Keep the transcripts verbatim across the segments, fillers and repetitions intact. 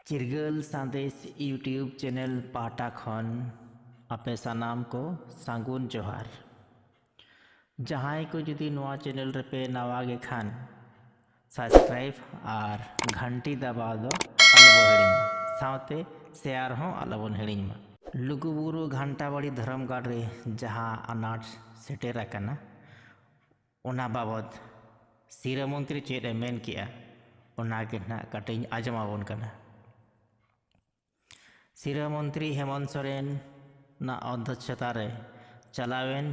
ᱪᱤᱨᱜᱟᱹᱞ ᱥᱟᱸᱫᱮᱥ YouTube channel ᱯᱟᱦᱴᱟ ᱠᱷᱚᱱ ᱟᱯᱮ ᱥᱟᱱᱟᱢ ᱠᱚ ᱥᱟᱹᱜᱩᱱ ᱡᱚᱦᱟᱨ᱾ ᱡᱟᱦᱟᱸᱭ ᱠᱚ ᱡᱩᱫᱤ ᱱᱚᱣᱟ ᱪᱮᱱᱮᱞ ᱨᱮᱯᱮ ᱱᱟᱣᱟ ᱜᱮ ᱠᱷᱟᱱ, ᱥᱟᱵᱥᱠᱨᱟᱭᱤᱵ ᱟᱨ ᱜᱷᱟᱱᱴᱤ ᱫᱟᱵᱟᱣ ᱫᱚ ᱟᱞᱚᱵᱚ ᱦᱤᱲᱤᱧ ᱢᱟ, ᱥᱟᱶᱛᱮ ᱥᱮᱭᱟᱨ ᱦᱚᱸ ᱟᱞᱚᱵᱚᱱ ᱦᱤᱲᱤᱧ ᱢᱟ᱾ ᱞᱩᱜᱩᱵᱩᱨᱩ ᱜᱷᱟᱱᱴᱟᱵᱟᱲᱤ ᱫᱷᱚᱨᱚᱢ ᱜᱟᱲ ᱨᱮ ᱡᱟᱦᱟᱸ ᱟᱱᱟᱴ ᱥᱮᱴᱮᱨ ᱟᱠᱟᱱᱟ, ᱚᱱᱟ ᱵᱟᱵᱚᱛ ᱥᱤᱨᱟᱹ ᱢᱚᱱᱛᱨᱤ ᱪᱮᱫ ᱮ ᱢᱮᱱ ᱠᱮᱜᱼᱟ, ᱚᱱᱟ ᱜᱮ ᱱᱟᱜ ᱠᱟᱹᱴᱤᱡ ᱤᱧ ᱟᱸᱡᱚᱢ ᱟᱵᱚᱱ ᱠᱟᱱᱟ᱾ ᱥᱤᱨᱟᱹ ᱢᱚᱱᱛᱨᱤ ᱦᱮᱢᱚᱱᱛ ᱥᱚᱨᱮᱱᱟᱜ ᱚᱫᱽᱫᱷᱚᱪᱷᱚᱛᱟ ᱨᱮ ᱪᱟᱞᱟᱣᱮᱱ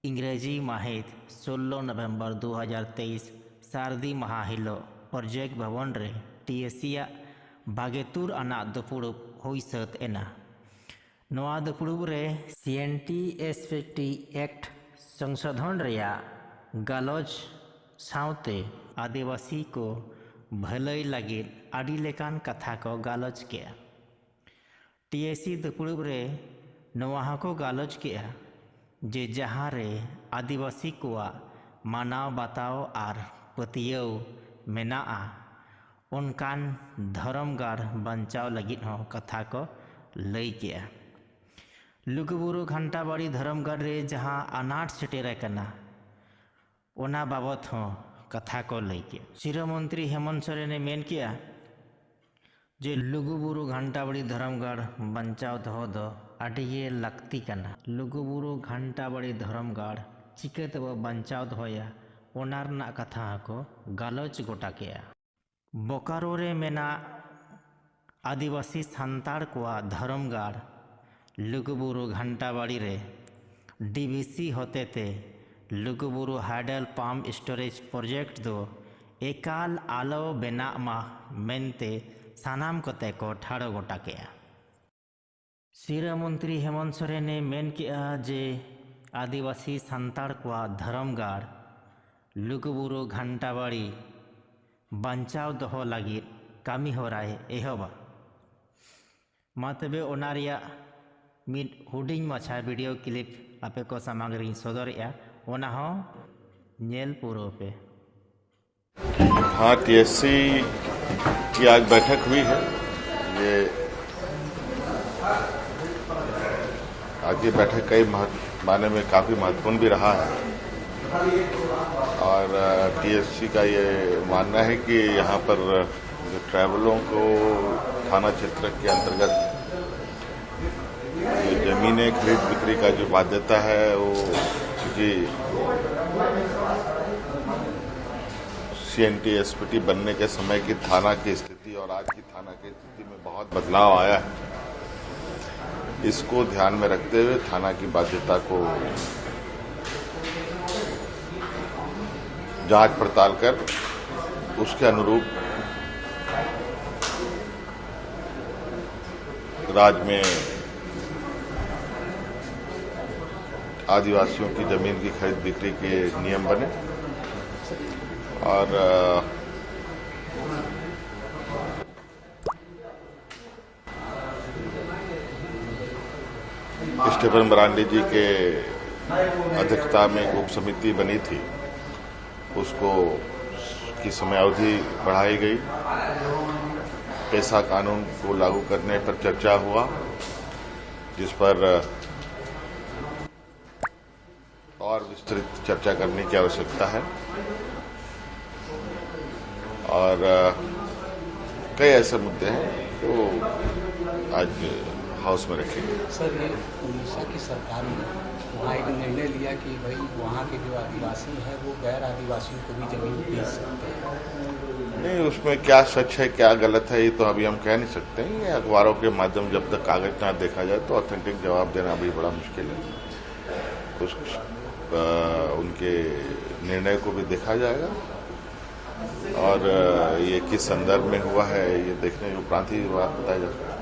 ᱤᱝᱨᱮᱡᱤ ᱢᱟᱹᱦᱤᱛ ᱥᱳᱞᱞᱳ ᱱᱚᱵᱷᱮᱢᱵᱚᱨ ᱫᱩ ᱦᱟᱡᱟᱨ ᱛᱮᱭᱤᱥ ᱥᱟᱹᱨᱫᱤ ᱢᱟᱦᱟ ᱦᱤᱞᱳᱜ ᱯᱨᱚᱡᱮᱠᱴ ᱵᱷᱚᱵᱚᱱ ᱨᱮ ᱴᱤᱮᱥᱤ ᱟᱜ ᱵᱟᱜᱮ ᱛᱩᱨ ᱟᱱᱟᱜ ᱫᱩᱯᱩᱲᱩᱵ ᱦᱩᱭ ᱥᱟᱹᱛ ᱮᱱᱟ᱾ ᱱᱚᱣᱟ ᱫᱩᱯᱩᱲᱩᱵ ᱨᱮ C N T S P T act ᱥᱚᱝᱥᱳᱫᱷᱚᱱ ᱨᱮᱭᱟᱜ ᱜᱟᱞᱚᱪ ᱥᱟᱶᱛᱮ ᱟᱹᱫᱤᱵᱟᱹᱥᱤ ᱠᱚ ᱵᱷᱟᱹᱞᱟᱹᱭ ᱞᱟᱹᱜᱤᱫ ᱟᱹᱰᱤ ᱞᱮᱠᱟᱱ ᱠᱟᱛᱷᱟ ᱠᱚ ᱜᱟᱞᱚᱪ ᱠᱮᱜᱼᱟ᱾ ᱴᱤᱮᱥᱤ ᱫᱩᱯᱩᱲᱩᱵ ᱨᱮ ᱱᱚᱣᱟ ᱦᱚᱸᱠᱚ ᱜᱟᱞᱚᱪ ᱠᱮᱜᱼᱟ ᱡᱮ ᱡᱟᱦᱟᱸ ᱨᱮ ᱟᱹᱫᱤᱵᱟᱹᱥᱤ ᱠᱚᱣᱟᱜ ᱢᱟᱱᱟᱣ ᱵᱟᱛᱟᱣ ᱟᱨ ᱯᱟᱹᱛᱭᱟᱹᱣ ᱢᱮᱱᱟᱜᱼᱟ, ᱚᱱᱠᱟᱱ ᱫᱷᱚᱨᱚᱢ ᱜᱟᱲ ᱵᱟᱧᱪᱟᱣ ᱞᱟᱹᱜᱤᱫ ᱦᱚᱸ ᱠᱟᱛᱷᱟ ᱠᱚ ᱞᱟᱹᱭ ᱠᱮᱜᱼᱟ᱾ ᱞᱩᱜᱩᱵᱩᱨᱩ ᱜᱷᱟᱱᱴᱟᱵᱟᱲᱤ ᱫᱷᱚᱨᱚᱢ ᱜᱟᱲ ᱨᱮ ᱡᱟᱦᱟᱸ ᱟᱱᱟᱴ ᱥᱮᱴᱮᱨ ᱟᱠᱟᱱᱟ, ᱚᱱᱟ ᱵᱟᱵᱚᱛ ᱦᱚᱸ ᱠᱟᱛᱷᱟ ᱠᱚ ᱞᱟᱹᱭ ᱠᱮᱜᱼᱟ᱾ ᱥᱤᱨᱟᱹ ᱢᱚᱱᱛᱨᱤ ᱦᱮᱢᱚᱱᱛ ᱥᱚᱨᱮᱱᱮ ᱢᱮᱱ ᱠᱮᱜᱼᱟ ᱡᱮ ᱞᱩᱜᱩᱵᱩᱨᱩ ᱜᱷᱟᱱᱴᱟᱵᱟᱲᱤ ᱫᱷᱚᱨᱚᱢ ᱜᱟᱲ ᱵᱟᱧᱪᱟᱣ ᱫᱚᱦᱚ ᱫᱚ ᱟᱹᱰᱤ ᱜᱮ ᱞᱟᱹᱠᱛᱤ ᱠᱟᱱᱟ᱾ ᱞᱩᱜᱩᱵᱩᱨᱩ ᱜᱷᱟᱱᱴᱟᱵᱟᱲᱤ ᱫᱷᱚᱨᱚᱢ ᱜᱟᱲ ᱪᱤᱠᱟᱹ ᱛᱮᱵᱚ ᱵᱟᱧᱪᱟᱣ ᱫᱚᱦᱚᱭᱟ, ᱚᱱᱟ ᱨᱮᱱᱟᱜ ᱠᱟᱛᱷᱟ ᱦᱚᱸᱠᱚ ᱜᱟᱞᱚᱪ ᱜᱚᱴᱟ ᱠᱮᱜᱼᱟ᱾ ᱵᱳᱠᱟᱨᱳ ᱨᱮ ᱢᱮᱱᱟᱜ ᱟᱹᱫᱤᱵᱟᱹᱥᱤ ᱥᱟᱱᱛᱟᱲ ᱠᱚᱣᱟᱜ ᱫᱷᱚᱨᱚᱢ ᱜᱟᱲ ᱞᱩᱜᱩᱵᱩᱨᱩ ᱜᱷᱟᱱᱴᱟᱵᱟᱲᱤ ᱨᱮ ᱰᱤ ᱵᱷᱤ ᱥᱤ ᱦᱚᱛᱮᱛᱮ ᱞᱩᱜᱩᱵᱩᱨᱩ ᱦᱟᱭᱰᱮᱞ ᱯᱟᱢᱯ ᱥᱴᱳᱨᱮᱡᱽ ᱯᱨᱚᱡᱮᱠᱴ ᱫᱚ ᱮᱠᱟᱞ ᱟᱞᱚ ᱵᱮᱱᱟᱜ ᱢᱟ ᱢᱮᱱᱛᱮ ᱥᱟᱱᱟᱢ ᱠᱚᱛᱮ ᱠᱚ ᱴᱷᱟᱲᱚ ᱜᱚᱴᱟ ᱠᱮᱜᱼᱟ᱾ ᱥᱤᱨᱟᱹ ᱢᱚᱱᱛᱨᱤ ᱦᱮᱢᱚᱱᱛ ᱥᱚᱨᱮᱱᱮ ᱢᱮᱱ ᱠᱮᱜᱼᱟ ᱡᱮ ᱟᱹᱫᱤᱵᱟᱹᱥᱤ ᱥᱟᱱᱛᱟᱲ ᱠᱚᱣᱟᱜ ᱫᱷᱚᱨᱚᱢ ᱜᱟᱲ ᱞᱩᱜᱩᱵᱩᱨᱩ ᱜᱷᱟᱱᱴᱟᱵᱟᱲᱤ ᱵᱟᱧᱪᱟᱣ ᱫᱚᱦᱚ ᱞᱟᱹᱜᱤᱫ ᱠᱟᱹᱢᱤ ᱦᱚᱨᱟᱭ ᱮᱦᱚᱵᱟ᱾ ᱢᱟ ᱛᱚᱵᱮ ᱚᱱᱟ ᱨᱮᱭᱟᱜ ᱢᱤᱫ ᱦᱩᱰᱤᱧ ᱢᱟᱪᱷᱟ ᱵᱷᱤᱰᱤᱭᱳ ᱠᱞᱤᱯ ᱟᱯᱮ ᱠᱚ ᱥᱟᱢᱟᱝ ᱨᱤᱧ ᱥᱚᱫᱚᱨᱮᱜᱼᱟ, ᱚᱱᱟ ᱦᱚᱸ ᱧᱮᱞ ᱯᱩᱨᱟᱹᱣ ᱯᱮ᱾ ᱦᱟᱸ ᱴᱤ ᱮᱥ ᱥᱤ ये आज बैठक हुई है। ये आज ये बैठक कई महत्व, मायने में काफ़ी महत्वपूर्ण भी रहा है। और टीएससी का ये मानना है कि यहाँ पर जो ट्राइबलों को थाना क्षेत्र के अंतर्गत जो जमीनें खरीद बिक्री का जो बाध्यता है, वो चूँकि सीएनटी एसपीटी बनने के समय की थाना की स्थिति और आज की थाना की स्थिति में बहुत बदलाव आया है। इसको ध्यान में रखते हुए थाना की बाध्यता को जांच पड़ताल कर उसके अनुरूप राज्य में आदिवासियों की जमीन की खरीद बिक्री के नियम बने। और स्टीफन मरांडी जी के अध्यक्षता में एक उप समिति बनी थी, उसको की समयावधि बढ़ाई गई। पेसा कानून को लागू करने पर चर्चा हुआ, जिस पर और विस्तृत चर्चा करने की आवश्यकता है। और कई ऐसे मुद्दे हैं जो आज हाउस में रखेंगे। सर, ये उड़ीसा की सरकार ने वहाँ एक निर्णय लिया कि भाई, वहाँ के जो आदिवासी हैं, वो गैर आदिवासियों को भी जमीन बेच सकते हैं। नहीं, उसमें क्या सच है, क्या गलत है, ये तो अभी हम कह नहीं सकते हैं। ये अखबारों के माध्यम जब तक कागज ना देखा जाए, तो ऑथेंटिक जवाब देना भी बड़ा मुश्किल है। उस उनके निर्णय को भी देखा जाएगा। और ये किस संदर्भ में हुआ है, ये देखने के उपरांत ही बात बताया जा सकता है।